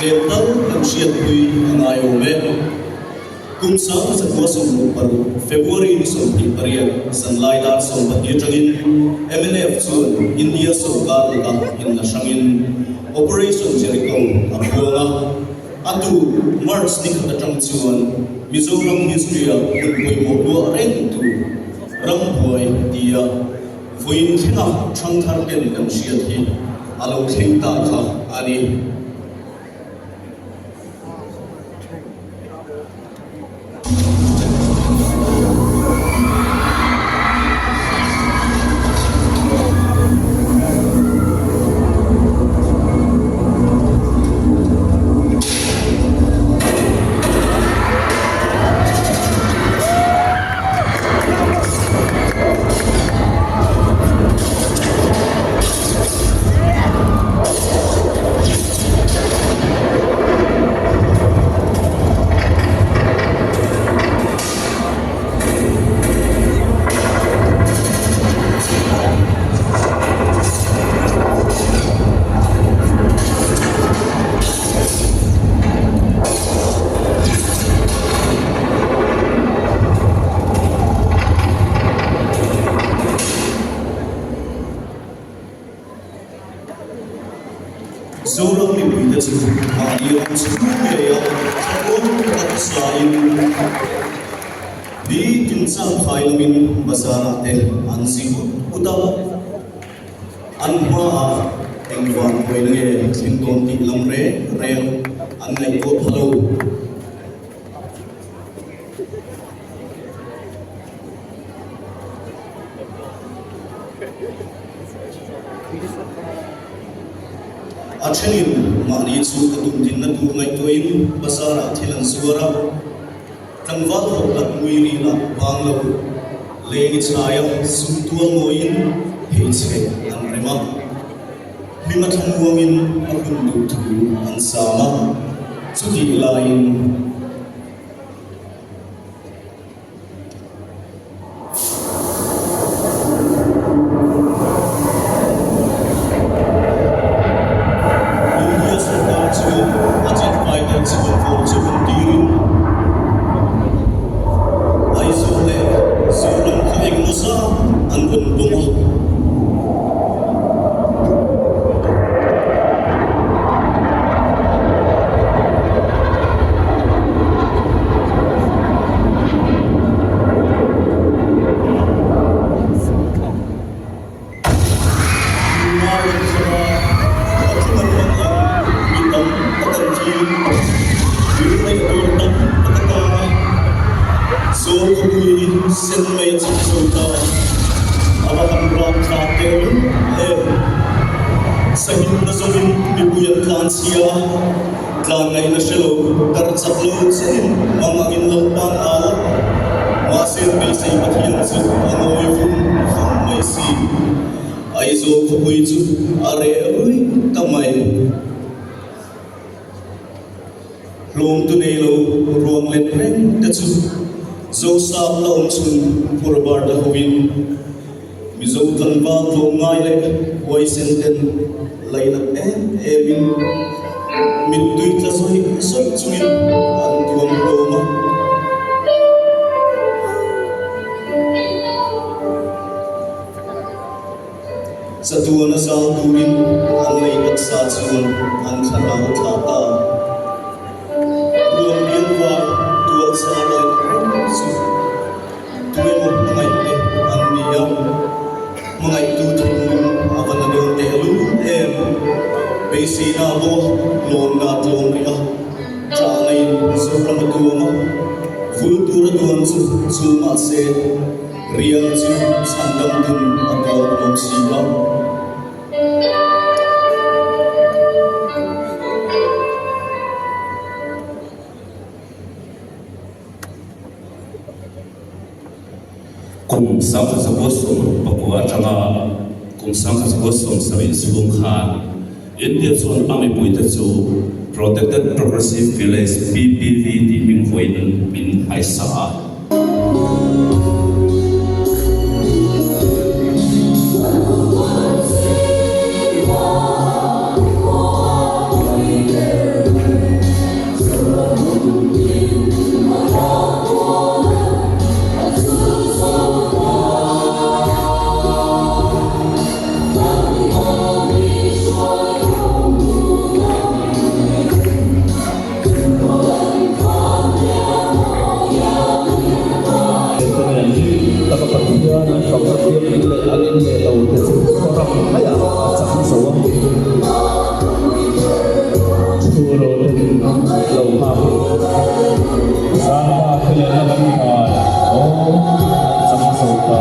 Tlem tal kan hriatpui a ngai awm e. Kum 1926 February ni 28 zanlai dar 12 atangin mnf chuan India sorkar laka inla hrangin Operation Jericho a phuang a, a tu March ni khat atang chuan Mizoram history-a hun pawimawh luah reng tur rambuai tia vawiin thlenga thangthar ten kan hriat hi a lo thleng ta kha a ni. Zoram mipuite chu mahni ram chhung ngeia thlamuan tak sain nitin changphai lamin bazar-ah te an zi ut ut a, an hmaah engvang buaina nge thleng dawn tih lam reng reng an ngaihtuah pha lo. A thenin mahni chu ka tum dinna tur ngaihtuahin bazar-ah thil an zuar a, tlangval ho lat mui ri lah vang lo, leng i chhaia sum tual mawiin pheichhe an rem a, hlim a thlamuangin a hun duh thu an sam a, chutih laiin. India sorkar chuan a jet fighter chhiat vawr chu rawn tirin Aizawl leh Zoram khaw engemaw zat an rawn bawm a. Tlan ngaihna hre lo, kar chak lo chein mang angin lo tan au a, mahse beisei Pathian chu a ngawi vung vung mai si. Aizawl khawpui chu a reh rui ta mai. Hlawmtu nei lo ruang let reng te chu Zosap la awm chhun Purbar te hoin Mizo tlangval tlawmngai leh huaisen ten lainat em emin mittui tla zawih zawih chungin an tuam hlawm a. Chatuana zal turin an lei taksa chuan an thlarau a thlah ta. Ruang lian vai tual char leh reng chu Tuemaw hmangaihte an ni a, hmangaihtu thinlung a va la deuh teh lul em. Beiseina bo lawmna tlawm rih a, ṭahna in Zoram a tuam a, vul tur a duan chu chu mahse riang chu chhandam dun a tuam hlawm si a. Kum 1969 atanga kum 1970 chhung khan India chuan a mipuite chu Protected Progressive Village, PPV, tih hming vawiin min hmaisa a. Taka Pathian an fakna biakinn leh an in leh lo te chu ram maiah a chang zo a. Thu rawh ten lo nghak in Zangpa te leh na lam kai aw an chang zo ta.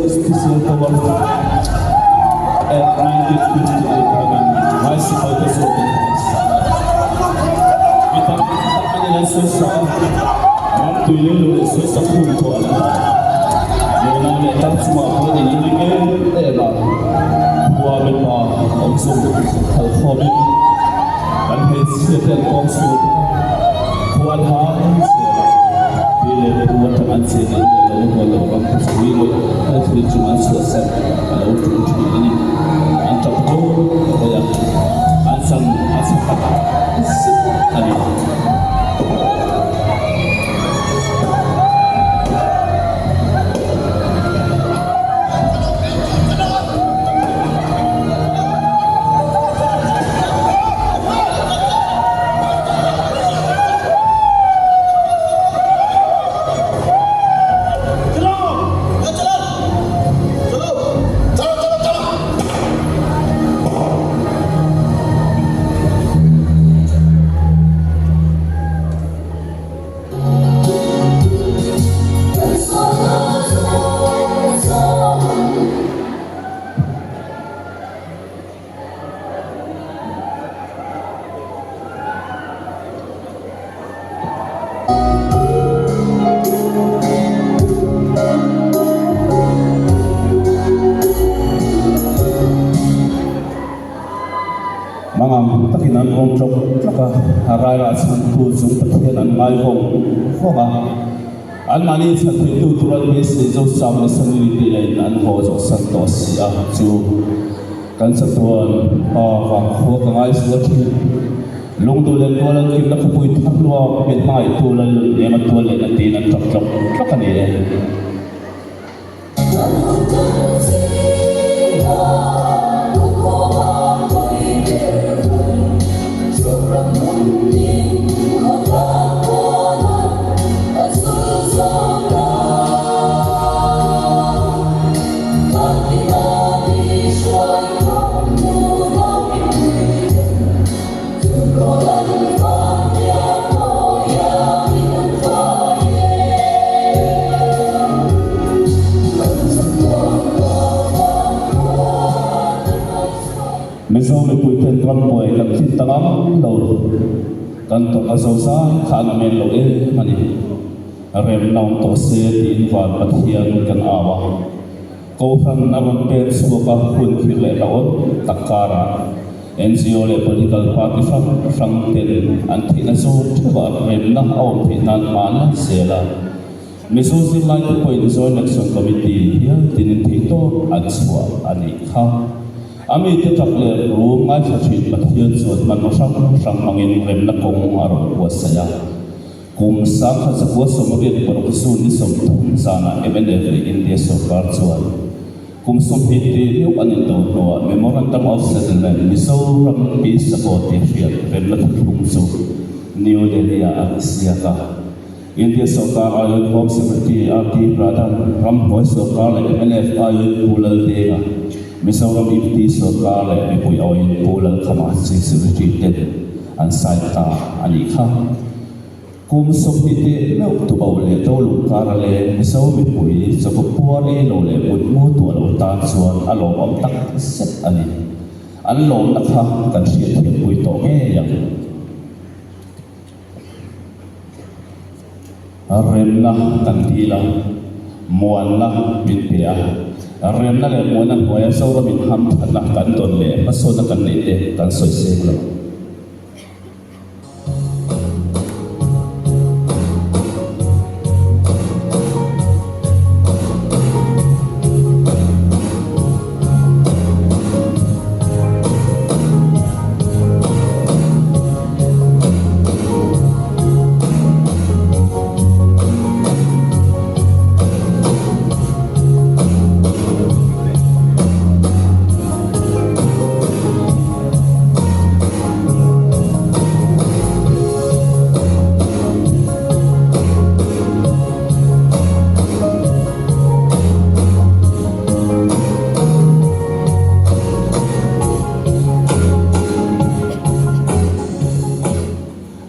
Special Power Act 1958 angin vai sipaite chuan an hmasa a. Mi tam tak an in an sawi sak a, ram tui lei lo leh sawi sak hun pawh an la. Nunau leh tar chungah pawh an inluling em em a, khua mipa awm zawng khalh khawmin kan hmeichhia te an kawng chhuah bawk a, khua an hang zel a, pi leh pu atang an chen an leh lo hual loh ram chu ui ngawih ngawih thil chung an chhuahsan a lo tul thin a ni. An tap rawih rawih a, an chan a chhe tak zet a ni. Mangang takin an awm tlawk tlawk a, a rairah chhantu chung Pathian an ngai vawng vawng a. Anmahni chhan theitu tur an beisei zo chau nasa nui tih lain an haw zawh san tawh si a chu kan chatuan pa vang khua ka ngai zual thin. Lungduh leh tual an kimna khawpui thar luak min hmangaihtu Lalun eng a tual leh na tiin an tap tlawk tlawk a ni e. Mizo mipuiten rambuai kan tlin ta ngang lo, kan tawrh a zo zai kha an amen lo em a ni. Remna awm tawh se tiin van Pathian kan au a. Kohhran a rawn pek chhuak a, hun khirh leh hlauhawm tak karah NGO leh political party hrang hrang ten an theihna zawn theuhah remna a awm theih nan hma an la zel a. Mizo zirlaite pawhin Joint Action Committee hial tinin theihtawp an chhuah a nih kha. A mite tap leh rum ngaithla thin Pathian chuan hmanraw hrang hrang hmangin remna kawng a rawn buatsaih a. Kum 1986 June ni 30 zanah mnf leh India sorkar chuan kum 20 tih deuh an indo hnuah Memorandum of Settlement Mizoram Peace Accord tih hriat remna thuthlung chu New Delhi-ah an ziak a. India sawrkar aiawin Home Secretary RT Pradhan, ramhnuai sawrkar leh mnf aiawin Pu Laldenga, Mizoram Ipti sawrkar leh mipui aiawin Pu Lalkhama Chief Secretary ten an sign ta a nih kha. Kum 20 teh meuh tubo leh Tolung kara leng Mizo mipui chawkaw puar ei lo leh mutmu tuah lo tan chuan a lawmawm tak zet a ni. An lawmna kha kan hriatthiampui tawh ngei ang. Remna kan dil a, muanna min pe a. Remna leh muanna hnuaia Zoramin hamthatna kan tawn leh hmasawnna kan neih te kan sawi seng lo.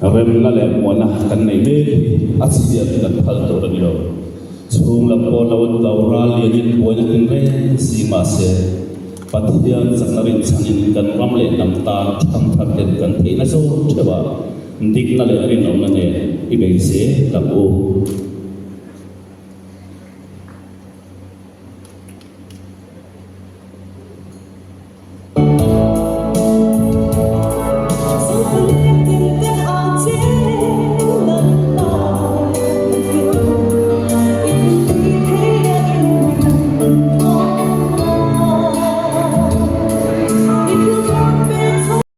Remna leh muana kan nei mek hi a chhiat kan phal tur a ni lo. Chhung lam pawh lo an kau ral lianin buaina tin reng si mahse, Pathian chakna rinchhanin kan ram leh hnam tan thangthar ten kan theihna zawk theuh a, dikna leh rinawmna nen i bei zel ang u.